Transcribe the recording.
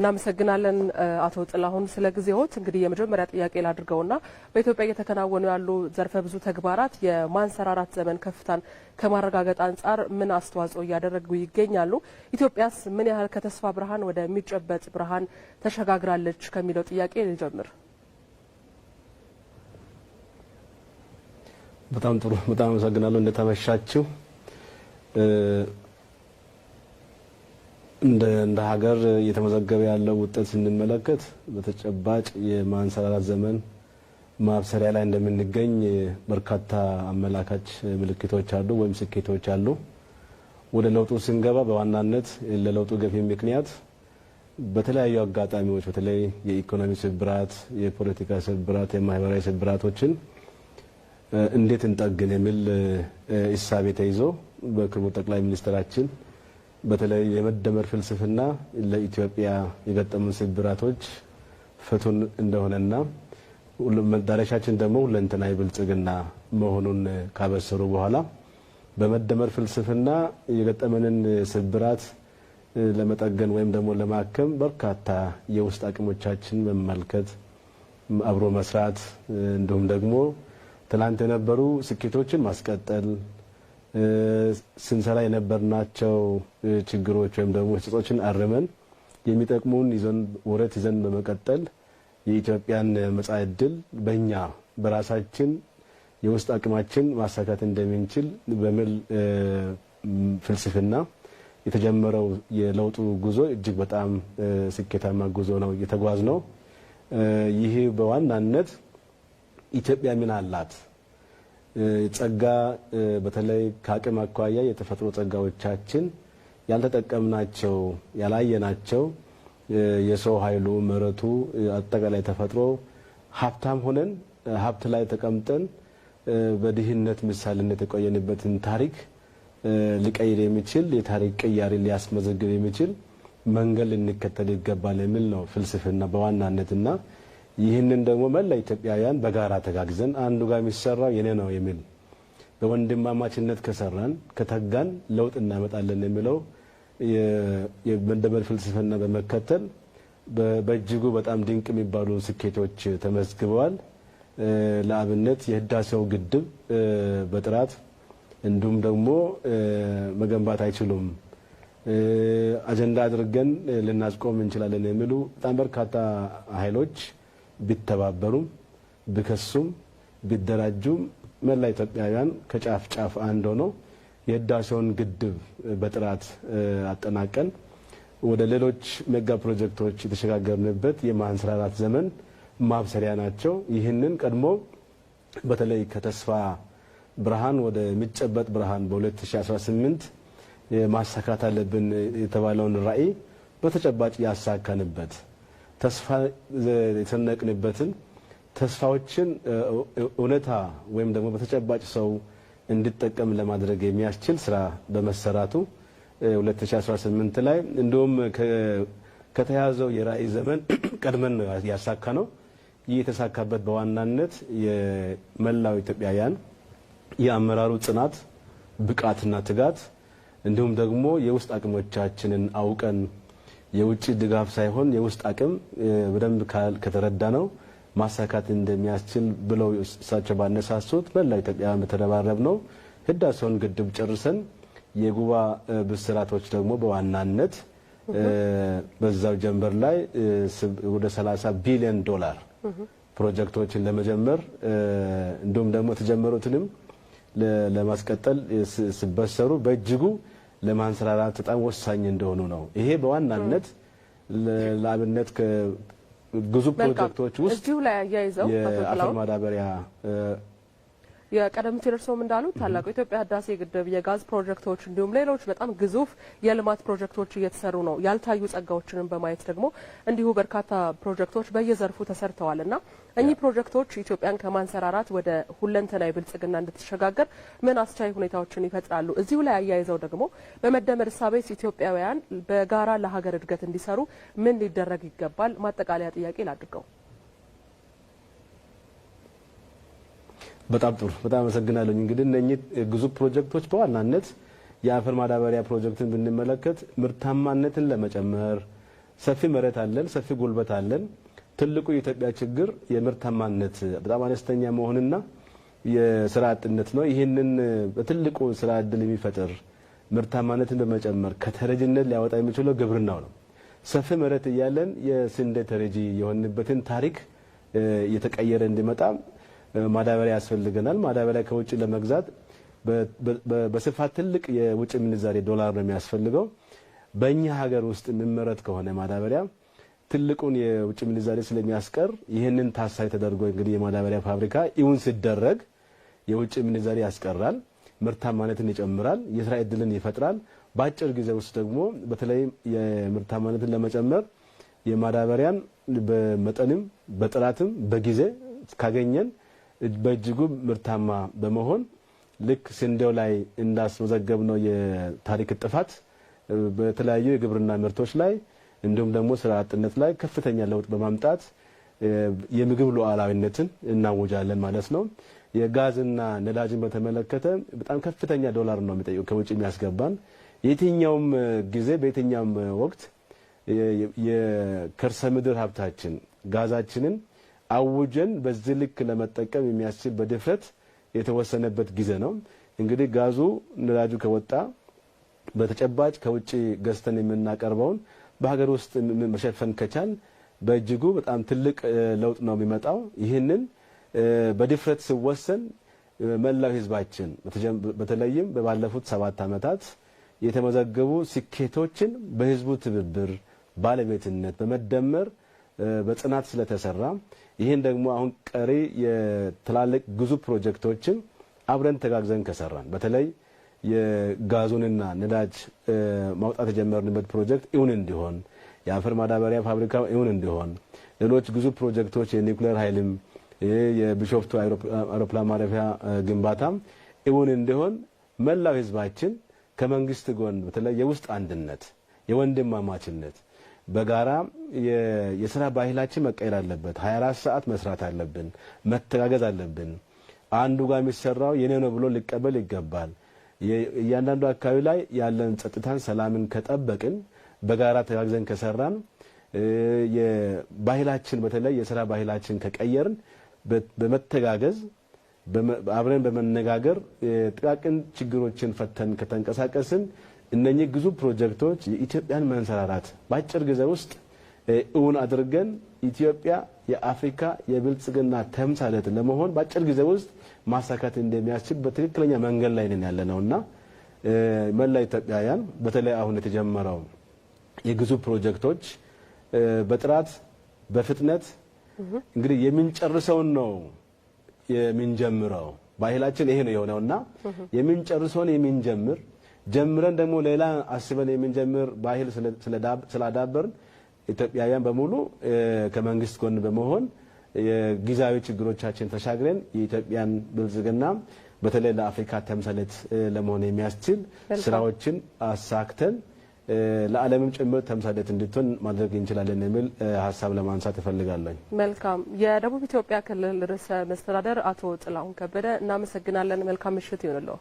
እናመሰግናለን አቶ ጥላሁን ስለ ጊዜዎት። እንግዲህ የመጀመሪያ ጥያቄ ላድርገውና በኢትዮጵያ እየተከናወኑ ያሉ ዘርፈ ብዙ ተግባራት የማንሰራራት ዘመን ከፍታን ከማረጋገጥ አንጻር ምን አስተዋጽኦ እያደረጉ ይገኛሉ? ኢትዮጵያስ ምን ያህል ከተስፋ ብርሃን ወደሚጨበጥ ብርሃን ተሸጋግራለች ከሚለው ጥያቄ ልጀምር። በጣም ጥሩ፣ በጣም አመሰግናለሁ። እንደተመሻችሁ። እንደ ሀገር እየተመዘገበ ያለው ውጤት ስንመለከት በተጨባጭ የማንሰራራት ዘመን ማብሰሪያ ላይ እንደምንገኝ በርካታ አመላካች ምልክቶች አሉ ወይም ስኬቶች አሉ። ወደ ለውጡ ስንገባ በዋናነት ለለውጡ ገፊ ምክንያት በተለያዩ አጋጣሚዎች በተለይ የኢኮኖሚ ስብራት፣ የፖለቲካ ስብራት፣ የማህበራዊ ስብራቶችን እንዴት እንጠግን የሚል እሳቤ ተይዞ በክቡር ጠቅላይ ሚኒስትራችን በተለይ የመደመር ፍልስፍና ለኢትዮጵያ የገጠሙን ስብራቶች ፍቱን እንደሆነና መዳረሻችን ደግሞ ሁለንተናዊ ብልጽግና መሆኑን ካበሰሩ በኋላ በመደመር ፍልስፍና የገጠመንን ስብራት ለመጠገን ወይም ደግሞ ለማከም በርካታ የውስጥ አቅሞቻችን መመልከት፣ አብሮ መስራት፣ እንዲሁም ደግሞ ትላንት የነበሩ ስኬቶችን ማስቀጠል፣ ስንሰራ የነበርናቸው ችግሮች ወይም ደግሞ ስህተቶችን አርመን የሚጠቅሙን ይዘን ውረት ይዘን በመቀጠል የኢትዮጵያን መጻኢ ዕድል በእኛ በራሳችን የውስጥ አቅማችን ማሳካት እንደምንችል በሚል ፍልስፍና የተጀመረው የለውጡ ጉዞ እጅግ በጣም ስኬታማ ጉዞ ነው እየተጓዝ ነው። ይህ በዋናነት ኢትዮጵያ ምን አላት ጸጋ፣ በተለይ ከአቅም አኳያ የተፈጥሮ ጸጋዎቻችን ያልተጠቀምናቸው ያላየናቸው፣ የሰው ኃይሉ፣ መሬቱ፣ አጠቃላይ ተፈጥሮ ሀብታም ሆነን ሀብት ላይ ተቀምጠን በድህነት ምሳሌነት የቆየንበትን ታሪክ ሊቀይር የሚችል፣ የታሪክ ቅያሪ ሊያስመዘግብ የሚችል መንገድ ልንከተል ይገባል የሚል ነው ፍልስፍና በዋናነትና ይህንን ደግሞ መላ ኢትዮጵያውያን በጋራ ተጋግዘን አንዱ ጋር የሚሰራው የኔ ነው የሚል በወንድማማችነት ከሰራን ከተጋን ለውጥ እናመጣለን የሚለው የመደመር ፍልስፍና በመከተል በእጅጉ በጣም ድንቅ የሚባሉ ስኬቶች ተመዝግበዋል። ለአብነት የህዳሴው ግድብ በጥራት እንዲሁም ደግሞ መገንባት አይችሉም፣ አጀንዳ አድርገን ልናስቆም እንችላለን የሚሉ በጣም በርካታ ኃይሎች ቢተባበሩም፣ ቢከሱም፣ ቢደራጁም መላ ኢትዮጵያውያን ከጫፍ ጫፍ አንድ ሆነው የህዳሴውን ግድብ በጥራት አጠናቀን ወደ ሌሎች ሜጋ ፕሮጀክቶች የተሸጋገርንበት የማንሰራራት ዘመን ማብሰሪያ ናቸው። ይህንን ቀድሞ በተለይ ከተስፋ ብርሃን ወደ ሚጨበጥ ብርሃን በ2018 ማሳካት አለብን የተባለውን ራዕይ በተጨባጭ ያሳካንበት፣ ተስፋ የተሰነቅንበትን ተስፋዎችን እውነታ ወይም ደግሞ በተጨባጭ ሰው እንዲጠቀም ለማድረግ የሚያስችል ስራ በመሰራቱ 2018 ላይ እንዲሁም ከተያዘው የራዕይ ዘመን ቀድመን ነው ያሳካ ነው። ይህ የተሳካበት በዋናነት የመላው ኢትዮጵያውያን የአመራሩ ጽናት፣ ብቃትና ትጋት እንዲሁም ደግሞ የውስጥ አቅሞቻችንን አውቀን የውጭ ድጋፍ ሳይሆን የውስጥ አቅም በደንብ ከተረዳ ነው ማሳካት እንደሚያስችል ብለው እሳቸው ባነሳሱት መላው ኢትዮጵያውያን በተረባረብ ነው ህዳሴውን ግድብ ጨርሰን የጉባ ብስራቶች ደግሞ በዋናነት በዛው ጀንበር ላይ ወደ 30 ቢሊዮን ዶላር ፕሮጀክቶችን ለመጀመር እንዲሁም ደግሞ የተጀመሩትንም ለማስቀጠል ሲበሰሩ በእጅጉ ለማንሰራራት በጣም ወሳኝ እንደሆኑ ነው። ይሄ በዋናነት ለአብነት ከግዙፍ ፕሮጀክቶች ውስጥ እዚሁ ላይ አያይዘው የአፈር ማዳበሪያ የቀደም ሲል እርስዎም እንዳሉት ታላቁ የኢትዮጵያ ህዳሴ ግድብ፣ የጋዝ ፕሮጀክቶች እንዲሁም ሌሎች በጣም ግዙፍ የልማት ፕሮጀክቶች እየተሰሩ ነው። ያልታዩ ጸጋዎችንም በማየት ደግሞ እንዲሁ በርካታ ፕሮጀክቶች በየዘርፉ ተሰርተዋል እና እኚህ ፕሮጀክቶች ኢትዮጵያን ከማንሰራራት ወደ ሁለንተናዊ ብልጽግና እንድትሸጋገር ምን አስቻይ ሁኔታዎችን ይፈጥራሉ? እዚሁ ላይ አያይዘው ደግሞ በመደመር እሳቤስ ኢትዮጵያውያን በጋራ ለሀገር እድገት እንዲሰሩ ምን ሊደረግ ይገባል? ማጠቃለያ ጥያቄ ላድርገው። በጣም ጥሩ፣ በጣም አመሰግናለሁ። እንግዲህ እነኚህ ግዙፍ ፕሮጀክቶች በዋናነት የአፈር ማዳበሪያ ፕሮጀክትን ብንመለከት ምርታማነትን ለመጨመር፣ ሰፊ መሬት አለን፣ ሰፊ ጉልበት አለን። ትልቁ የኢትዮጵያ ችግር የምርታማነት በጣም አነስተኛ መሆንና የስራ አጥነት ነው። ይህንን በትልቁ ስራ እድል የሚፈጥር፣ ምርታማነትን በመጨመር ከተረጂነት ሊያወጣ የሚችለው ግብርናው ነው። ሰፊ መሬት እያለን የስንዴ ተረጂ የሆንበትን ታሪክ እየተቀየረ እንዲመጣ ማዳበሪያ ያስፈልገናል። ማዳበሪያ ከውጭ ለመግዛት በስፋት ትልቅ የውጭ ምንዛሬ ዶላር ነው የሚያስፈልገው። በእኛ ሀገር ውስጥ የሚመረት ከሆነ ማዳበሪያ ትልቁን የውጭ ምንዛሬ ስለሚያስቀር፣ ይህንን ታሳቢ ተደርጎ እንግዲህ የማዳበሪያ ፋብሪካ እውን ሲደረግ የውጭ ምንዛሬ ያስቀራል፣ ምርታማነትን ይጨምራል፣ የስራ እድልን ይፈጥራል። በአጭር ጊዜ ውስጥ ደግሞ በተለይ የምርታማነትን ለመጨመር የማዳበሪያን በመጠንም በጥራትም በጊዜ ካገኘን በእጅጉ ምርታማ በመሆን ልክ ስንዴው ላይ እንዳስመዘገብነው የታሪክ ጥፋት በተለያዩ የግብርና ምርቶች ላይ እንዲሁም ደግሞ ስራ አጥነት ላይ ከፍተኛ ለውጥ በማምጣት የምግብ ሉዓላዊነትን እናውጃለን ማለት ነው። የጋዝና ነዳጅን በተመለከተ በጣም ከፍተኛ ዶላር ነው የሚጠይቀው ከውጭ የሚያስገባን። የትኛውም ጊዜ በየትኛውም ወቅት የከርሰ ምድር ሀብታችን ጋዛችንን አውጀን በዚህ ልክ ለመጠቀም የሚያስችል በድፍረት የተወሰነበት ጊዜ ነው። እንግዲህ ጋዙ ነዳጁ ከወጣ በተጨባጭ ከውጭ ገዝተን የምናቀርበውን በሀገር ውስጥ መሸፈን ከቻል በእጅጉ በጣም ትልቅ ለውጥ ነው የሚመጣው። ይህንን በድፍረት ሲወሰን መላው ሕዝባችን በተለይም በባለፉት 7 ዓመታት የተመዘገቡ ስኬቶችን በህዝቡ ትብብር ባለቤትነት በመደመር በጽናት ስለተሰራ፣ ይህን ደግሞ አሁን ቀሪ የትላልቅ ግዙፍ ፕሮጀክቶችን አብረን ተጋግዘን ከሰራን፣ በተለይ የጋዙንና ነዳጅ ማውጣት የጀመርንበት ፕሮጀክት እውን እንዲሆን፣ የአፈር ማዳበሪያ ፋብሪካ እውን እንዲሆን፣ ሌሎች ግዙፍ ፕሮጀክቶች የኒውክሌር ኃይልም የቢሾፍቱ አውሮፕላን ማረፊያ ግንባታም እውን እንዲሆን መላው ህዝባችን ከመንግስት ጎን በተለይ የውስጥ አንድነት፣ የወንድማማችነት በጋራ የስራ ባህላችን መቀየር አለበት። 24 ሰዓት መስራት አለብን። መተጋገዝ አለብን። አንዱ ጋር የሚሰራው የኔ ነው ብሎ ሊቀበል ይገባል። እያንዳንዱ አካባቢ ላይ ያለን ጸጥታን፣ ሰላምን ከጠበቅን፣ በጋራ ተጋግዘን ከሰራን፣ የባህላችን በተለይ የስራ ባህላችን ከቀየርን፣ በመተጋገዝ አብረን በመነጋገር ጥቃቅን ችግሮችን ፈተን ከተንቀሳቀስን እነኚህ ግዙፍ ፕሮጀክቶች የኢትዮጵያን መንሰራራት በአጭር ጊዜ ውስጥ እውን አድርገን ኢትዮጵያ የአፍሪካ የብልጽግና ተምሳሌት ለመሆን በአጭር ጊዜ ውስጥ ማሳካት እንደሚያስችል በትክክለኛ መንገድ ላይ ነን ያለ ነውና፣ መላ ኢትዮጵያውያን በተለይ አሁን የተጀመረው የግዙፍ ፕሮጀክቶች በጥራት በፍጥነት እንግዲህ የምንጨርሰውን ነው የምንጀምረው። ባህላችን ይሄ ነው የሆነውና የምንጨርሰውን የምንጀምር፣ ጀምረን ደግሞ ሌላ አስበን የምንጀምር ባህል ስላዳበርን ኢትዮጵያውያን በሙሉ ከመንግስት ጎን በመሆን የጊዜያዊ ችግሮቻችን ተሻግረን የኢትዮጵያን ብልጽግና በተለይ ለአፍሪካ ተምሳሌት ለመሆን የሚያስችል ስራዎችን አሳክተን ለዓለምም ጭምር ተምሳሌት እንድትሆን ማድረግ እንችላለን የሚል ሀሳብ ለማንሳት እፈልጋለሁ። መልካም። የደቡብ ኢትዮጵያ ክልል ርዕሰ መስተዳደር አቶ ጥላሁን ከበደ እናመሰግናለን። መልካም ምሽት ይሁንልዎ።